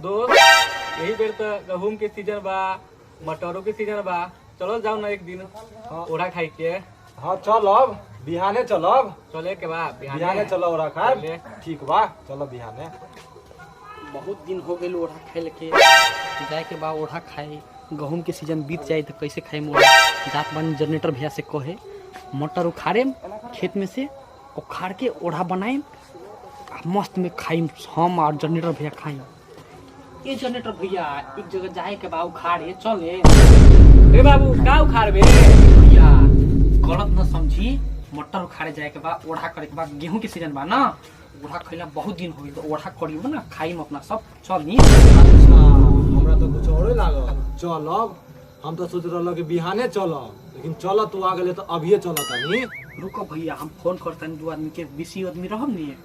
दोस्त यही बेर तो गहूम के सीजन बा, मटरों के सीजन बा, चलो जाओ ना एक दिन ओढ़ा खाई के। हाँ चलब, बिहाने चलब। चले के बा बिहाने चलो ओढ़ा खाए। ठीक बा चलो बिहाने। बहुत दिन हो गए ओढ़ा खाए के, जाए के बा ओढ़ा खाए। गहूम के सीजन बीत जाए तो कैसे खाए ओढ़ा। जात बानी जनरेटर भैया से कहे मटर उखाड़े खेत में से, उखाड़ के ओढ़ा बनाए मस्त में खाई हम और जनरेटर भैया खाई। ये जनरेटर भैया एक जगह जाए के बा उखाड़े चले। ए बाबू का उखाड़बे? भैया गलत न समझी, मटर उखाड़े जाए के बा, ओढ़ा करे के बा। गेहूं के सीजन बा ना, ओढ़ा खइला बहुत दिन हो गइल, ओढ़ा करियो ना खाइम अपना सब। चल नी। अच्छा हमरा तो कुछ और लागल। चलब, हम तो सोच रहल कि बिहाने चलब, लेकिन चल तू आ गेले तो अभिये चल तनी। रुको भैया हम फोन करतनी, दू आदमी के 20 आदमी रहब नी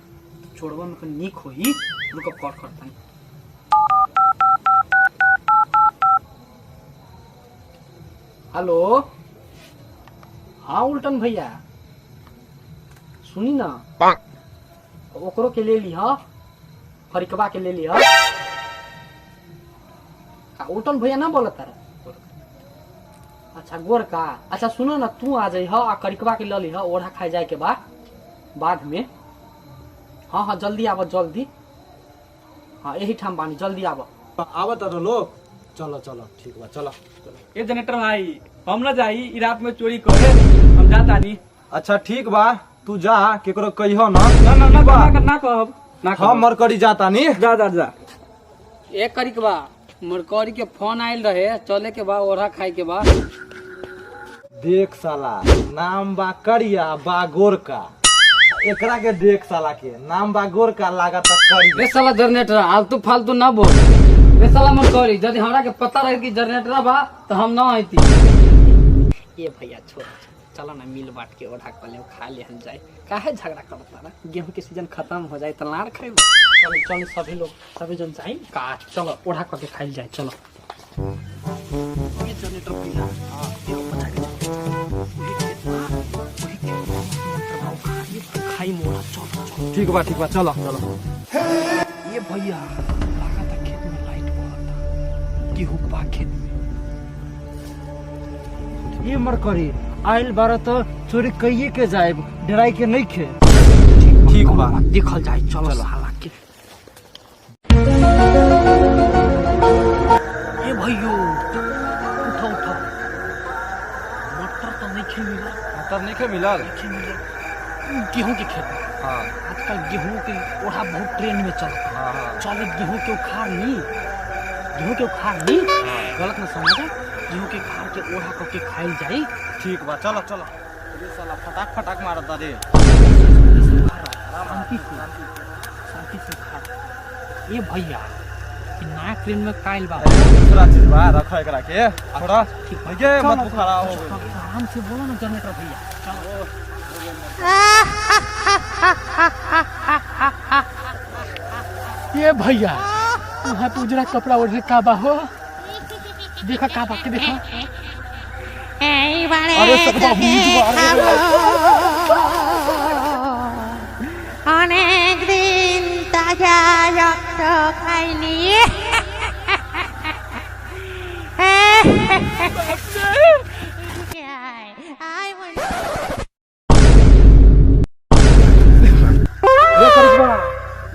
छोड़बा में नीक होई। रुको कॉल करतनी। हेलो हाँ उल्टन भैया सुनी ना, ओकरो के ले ली, फरिकवा के ले ली। उल्टन भैया ना बोलत तारा? अच्छा गोरका। अच्छा सुनो ना तू आ जाइ आ करिकवा के ले ली, ओढ़ा खाए जाए के बाद बाद में। हाँ हाँ जल्दी आब जल्दी। हाँ यही ठाम बानी जल्दी आब। आवत लोग, चलो चलो ठीक बा चलो। ए जनरेटर भाई हम ना जाई ई रात में चोरी करे, हम जाता नी। अच्छा ठीक बा तू जा, केकरो कहियो ना। ना ना ना ना, ना कहब ना कहब। हम मरकरी जाता नी। जा जा जा। ए करिकवा मरकरी के फोन आइल रहे, चले के बा ओढ़ा खाए के बा। देख साला नाम बा करिया बा गोरका, एकरा के देख साला के नाम बा गोरका लागत करिया। रे साला जनरेटर आलतू फालतू ना बोल। रे साला मरकरी यदि हमरा के पता रहे कि जनरेटर बा तो हम ना आती। ये भैया छोड़ चलो ना मिल बांट के ओढ़ा कर ले खा ले हम जाए। काहे झगड़ा करता ना, गेहूं के सीजन खत्म हो जाए तो लाड़ खाए। चलो चलो सभी लोग सभी जन जाए का, चलो ओढ़ा करके खाइल जाए। चलो ये जनरेटर भैया देखो बचा के चलो खाई मोड़ा। चलो चलो ठीक बा चलो चलो। ये भैया लागत खेत में लाइट बरता, गेहूं बा खेत में। ये मरकरी आइल बार तो चोरी कहिए के जाए, डराई के नहीं खे। ठीक बा देखल जाए चलो साला के। ए भैयो उठो उठो, मटर तो नहीं खे मिला। मटर नहीं खे मिलल? गेहूं के खेत में। हाँ आजकल गेहूं के ओढ़ा बहुत ट्रेंड में चलता। हाँ चलो गेहूं के उखाड़ नी, गेहूं के उखाड़ नी। गलत ना समझ, गेहूं के खाड़ के ओढ़ा करके खाइल जाई। ठीक बा चलो चलो। अरे साला फटाक फटाक मारता रे। शांति से शांति से खा। ये भैया कि नया ट्रेंड में काइल बा दूसरा चीज बा, रख एकरा के थोड़ा। ठीक है मत बुखारा हो। आराम से बोलो ना जनरेटर भैया। चलो ये भैया वहाँ पे उजरा कपड़ा ओढ़े का बा हो, देखा का बा के देखा। अरे सब अनेक दिन ताजा रक्त खाइनी।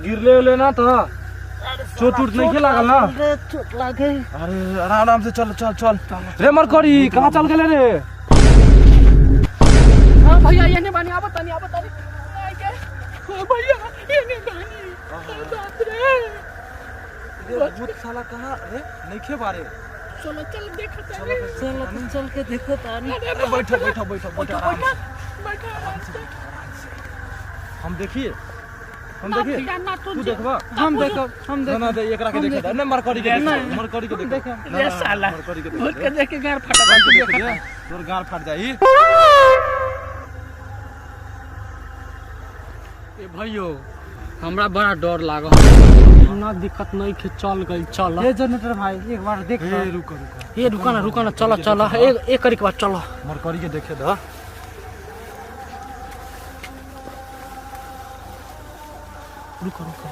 गिरले उले ना तो चोट उट नहीं लागल ना? चोट लागे। अरे आराम से चल चल चल। रे मरकरी कहाँ चल गेले रे? हां भैया ये नहीं बानी, आवत तानी आवत तानी। ओ भैया ये नहीं बानी, बाप रे। रे भूत साला कहाँ रे? नहीं खे बारे। चलो चल देखो तानी, चलो चल के देखो तानी। अरे बैठो बैठो बैठो बैठो बैठो। हम देखिए हम देखिए तू देखबा हम देखब हम ना ना एकरा के देख ना मरकरी के देख, मरकरी के देख रे साला मरकरी के भूत के देख के गार फटा देख, तोर गार फट जाई। ए भैयो हमरा बड़ा डर लागल। ना दिक्कत नहीं खे चल गई। चल ए जनरेटर भाई एक बार देख। ए रुको रुको, ए रुका ना रुका ना, चलो चलो एक करी के बाद चलो मरकरी के देखे द। रुको रुको।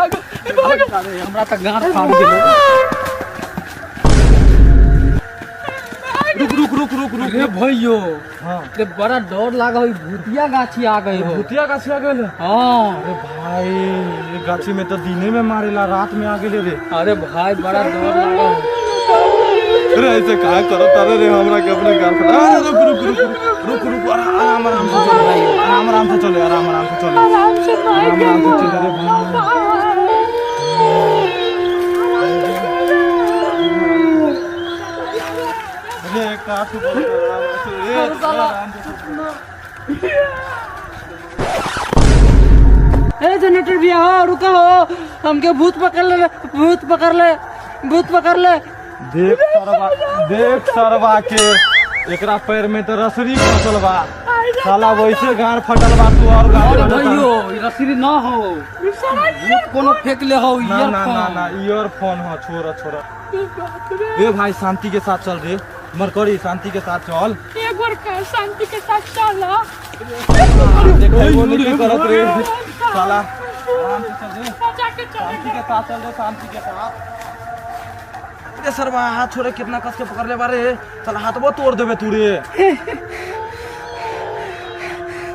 भागो भागो। अरे हमरा त गांठ फाड़ गेलो। रुक रुक रुक रुक रुक। अरे भैयो हाँ रे बड़ा डर लागल, भूतिया गाछी आ गई हो। भूतिया गाछी आ गेल? हाँ। अरे भाई ये गाछी में तो दिने में मारेला, रात में आ गेले रे। अरे भाई बड़ा डर लागल। अरे ऐसे काहे करो तारे रे हमरा के अपने गाल पर। अरे रुक रुक रुक रुक रुक, आराम आराम से चले भाई, आराम आराम से चले, आराम आराम से चले, आराम से भाई, आराम आराम से चले रे भाई। अरे का तू बोल आराम से रे, आराम से। ए जनरेटर भैया हो, रुका हो, हमके भूत पकड़ ले, भूत पकड़ ले, भूत पकड़ ले। देख सरवा, देख सरवा के एकरा पैर में तो रसरी फसल बा, साला वैसे गार फटल बा तू और गार अरे भैयो ई रसरी ना हो, भूत कोनो फेंक ले हो। ना ना ना ना ईयरफोन हो, छोड़ छोड़। ए भाई शांति के साथ चल रे मरकरी, शांति के साथ चल। एक बार का शांति के साथ चल। देखो वो नहीं करत रे साला, आराम से चल रे, बचा के चल, शांति के साथ चल रे, शांति के साथ। रे सरवा हाथ छोड़े, कितना कस के पकड़ ले बारे, चल हाथबो तोड़ देबे तू रे।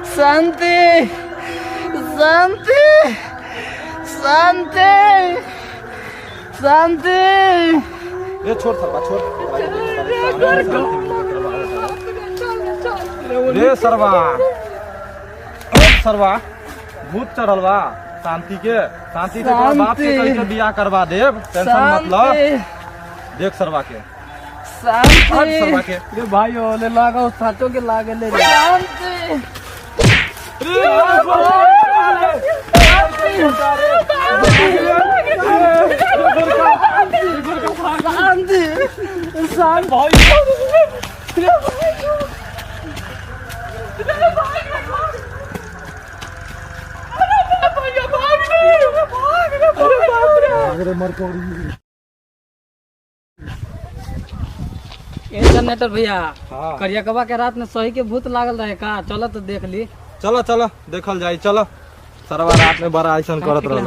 शांति शांति शांति शांति। ए छोड़ सरवा छोड़ रे सरवा, सरवा भूत चढ़ल बा। शांति के, शांति से तोरा बाप के कह के बियाह करवा देब, टेंशन मत ल। देख सरवा के, शांति सरवा के। रे भाई ओले लागो साचो के लागे ले। शांति शांति शांति। ए जनरेटर भैया, हाँ। करियकवा के रात में सही के भूत लागल रहे का? चलो तो देख ली। चलो चलो देखल जाई, चलो सरवा रात में बड़ा ऐसन करत रहल।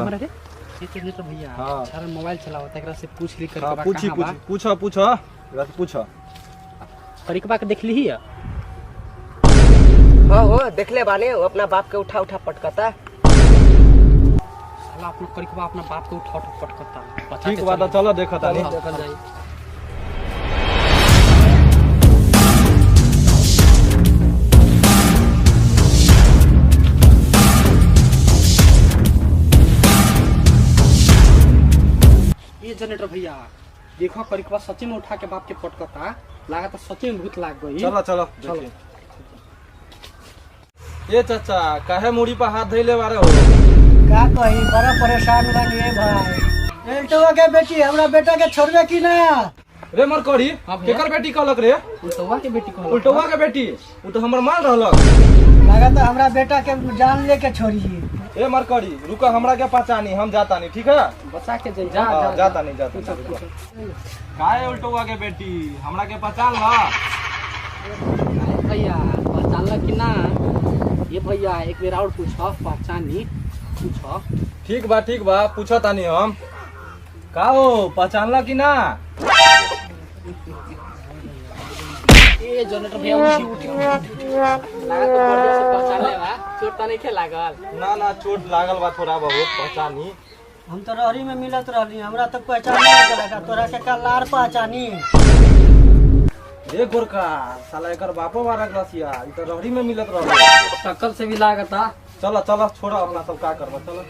ए जनरेटर भैया हाँ। सारा मोबाइल चलावता, एकरा से पूछ ली हाँ, करिकवा पूछी कहां बा। पूछी, पूछो पूछो एकरा से पूछो। करिकवा के देख ली है? हाँ हो देखले बाने, वो अपना बाप के उठा उठा पटकता। साला अपना करिकवा अपना बाप के उठा उठा पटकता। बचा ठीक के बात, चलो देखो तानी। देखल जाई। ये जनरेटर भैया देखो करिकवा सच्ची में उठा के बाप के पटकता, लागत सच्ची में भूत लाग गई। चलो चलो चलो। ए चाचा काहे मुड़ी पर हाथ धइले बारे हो? का कही बड़ा परेशान बानी भाई। एल्टुआ के बेटी हमरा बेटा के छोड़बे की ना? रे मरकरी, केकर बेटी कहलक रे? उल्टवा के बेटी कहलक। उल्टवा के बेटी, उ तो हमर माल रहलक। लागत हमरा बेटा के जान लेके छोड़िए। ए मरकरी रुका, हमरा के पहचानी, हम जाता नहीं, ठीक है? बचा के जाई, जा हाँ, जा जाता नहीं, जाता नहीं। काहे उल्टवा के बेटी हमरा के पहचान ला? अरे भैया पहचानल कि ना? ये भैया एक बेर और पूछो, पहचानी पूछो। ठीक बा ठीक बा, पूछो तानी हम। का हो पहचानला कि ना? ए जनरेटर भैया उठी उठी उठी उठी, लागत तो बढ़िया से पहचान ले बा। चोट त नहीं लागल? ना ना चोट लागल बा थोड़ा बहुत, पहचानी। हम तो रहरी में मिलत रहली, हमरा तो पहचान नहीं लगा, तोरा के का लार पहचानी। ए गोरका साला एकर बापो बारा रसिया, ई त रहरी में मिलत रहल। शकल से भी लागता। चलो चलो छोड़ो अपना सब का करबो, चलो।